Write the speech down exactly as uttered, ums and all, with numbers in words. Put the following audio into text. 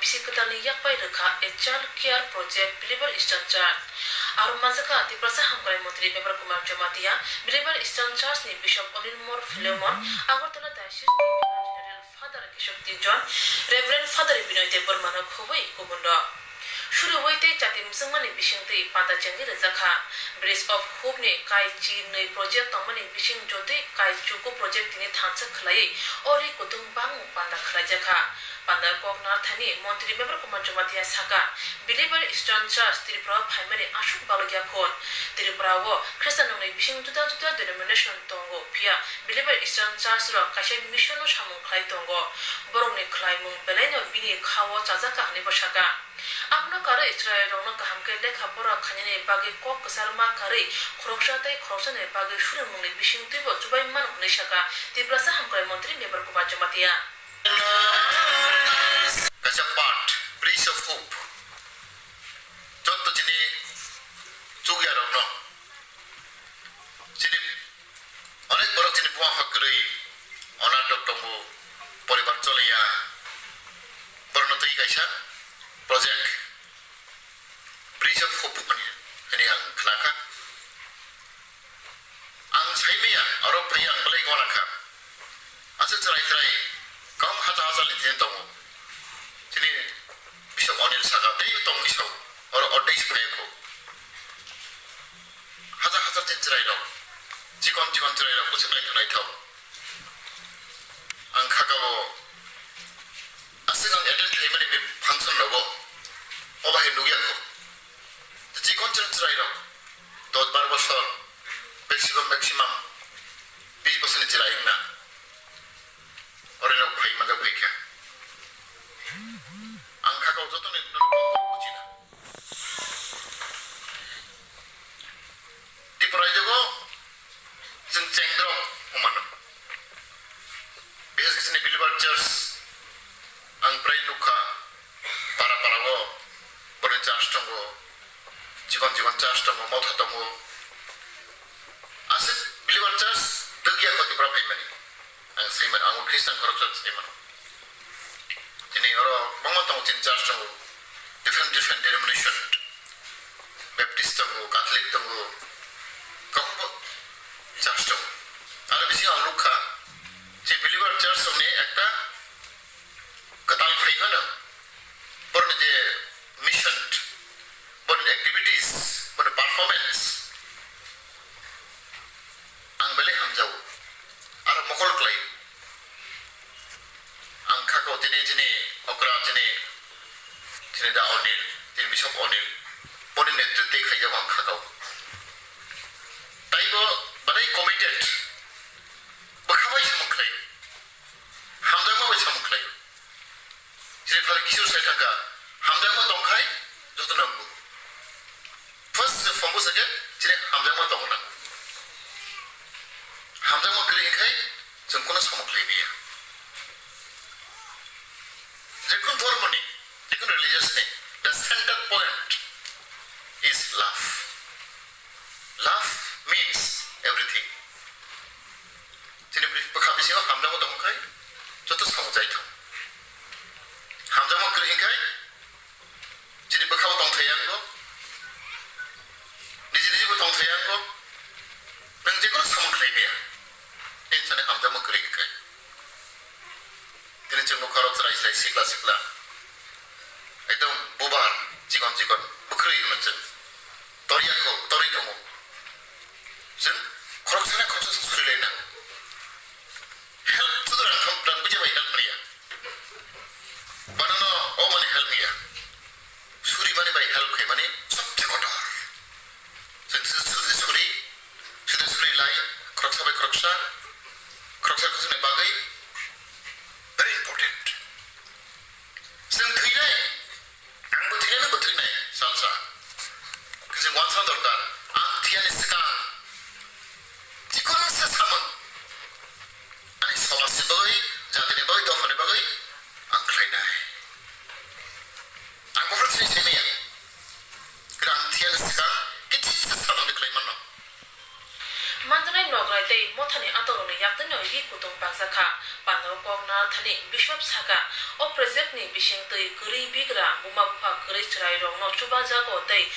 Bisi kwtalni yakpai rwkha a child care project Believer Eastern Church. Aro manjakha Tiprasa Hamkrai Montri Mevar Kumar Jamatia, Believer Eastern Church ni Bishop Onil Mor Philemon, Agartala Diocese ni General Father Kishore Tinjon, Reverend Father Binoy Debbarma no khobwi kubun rok. Suriwi tei chati mwchwngmani bisingtwi panda chengwi rwjakha. Bridge of Hope ni Kaichi nwi project tongmani bising jotwi Kaichuku project tini thansa khwlaiwi o ri kutung bangmung panda khwlaijakha. Panda kok narthani Montri Mevar Kumar Jamatia saka, Believer Eastern Church Tripura o phaimani aswk balokya khun. Tripura o Khristian nungni bising juda juda denomination tongo, phiya Believer Eastern Church rok kaisa mission no samung khlai tongo. Borokni khlaimung belaino bini kha o chajakha hwnwi bo saka. Abono karwi chwrairokno kaham khe lekha pora khainani bagwi kok kwcharma karwi khoroksa tei khoroksani bagwi surimungni bisingtwibo chubai mano hwnwi saka Tiprasa Hamkrai Montri Mevar Kumar Jamatia. Kaisa part, Bridge of Hope. Jotto chini chukyarokno, chini onek borok chini buma pha kwrwi, onatok tongo, poribar choliya, borokno twi kaisa project, Bridge of Hope hwnwi, hwnwi ang khnakha. Ang saimaya, oro phai ang belai gona kha. Aswk chwrai chwrai, kau hacha hacha ni thani tongo. Chini Bishop Onil saka, tei tong kisa, oro ordek se phai kho. Hacha hacha chini chwrai rok, chikon chikon chwrai rok, bwswk naithok naithok. Ang khakao, aswk ang attend khlaimani bini function rogo, o bahai nukya kho. Chikon chikon chwrai rok, dos bar bosor, maximum, maximum, bis bosorni chwrai wngna. Ore rok phai manjak bai kha. Ang khakao joto ni no buchina. Tipra raijao chwng chengdrop wngmano. Bises khe chini Believer Church ang prai nukha, para para o borokni church tongo, chikon chikon church tongo, motha tongo. Aswk Believer Church dwgya kho Tipra phaimani. Ang saimano, ang Christian khoroksa saimano. Chini oro bangma tongo chini church tongo, different different denomination, Baptist tongo, Catholic tongo, kwbangma church tongo. Aro bisingo ang nukha, je Believer Church rokni ekta kwtal phai phano, borokni je mission, borokni activities, borokni performance, ang belai hamjago, aro mokol khlai. Ang khakao tini chini okra chini, chini da Onil, chini Bishop Onil, boni netritwi khaijak ang khakao. Taibo belai committed, bwkha bai samung khlai, hamjakma bai samung khlai. Chini Father Kishore sai thangkha, hamjakma tongkhai joto nanggo. First phongo sakhe chini hamjakma tongna. Hamjakma kwrwi hinkhe chwng kono samung khlai maya. Jekun dhormoni, jekun religious ni, the center point is love. Love means everything. Chini bwkha bisingo hamjakma tongkhai joto samung jai thang. Hamjakma kwrwi hinkhe chini bwkhao tongthai yango, niji niji bo tongthai yango, nwng jekono samung khlai maya, nini thani hamjakma kwrwi hinkhe. Tini chwng nukha oro chwrai chwrai sikla sikla, ekdom bubar chikon chikon bwkhwrwi hwnwi chwng toriya kho, torwi tongo. Chwng khoroksa na khoroksa suri lai nango. Help to the rang kham rang bwja bai help manya. Banano o mani help manya. Suri mani bai help khai mani sobse kotor. Chwng suri suri, suri suri lai, khoroksa bai khoroksa, khoroksa khoroksa ni bagwi very important. Chwng thwinai, ang bo thwinai, nang bo thwinai, salsa. Khe chwng uansukna dorkar, ang thwiyani swkang chikon se samung ani somajni bagwi, jatini bagwi, dophani bagwi ang khlainai. Ang bophor thwinai saimaya. Khe ang thwiyani swkang kiching se samung de khlai mano. Manjaknai Nograi tei mothani atorokni yaktwino ri kutung bakjakha. Pandao kok narwkthani Bishop sakha, o projectni bisingtwi kwrwi bigra buma bupha kwrwi chwrairokno chubajago tei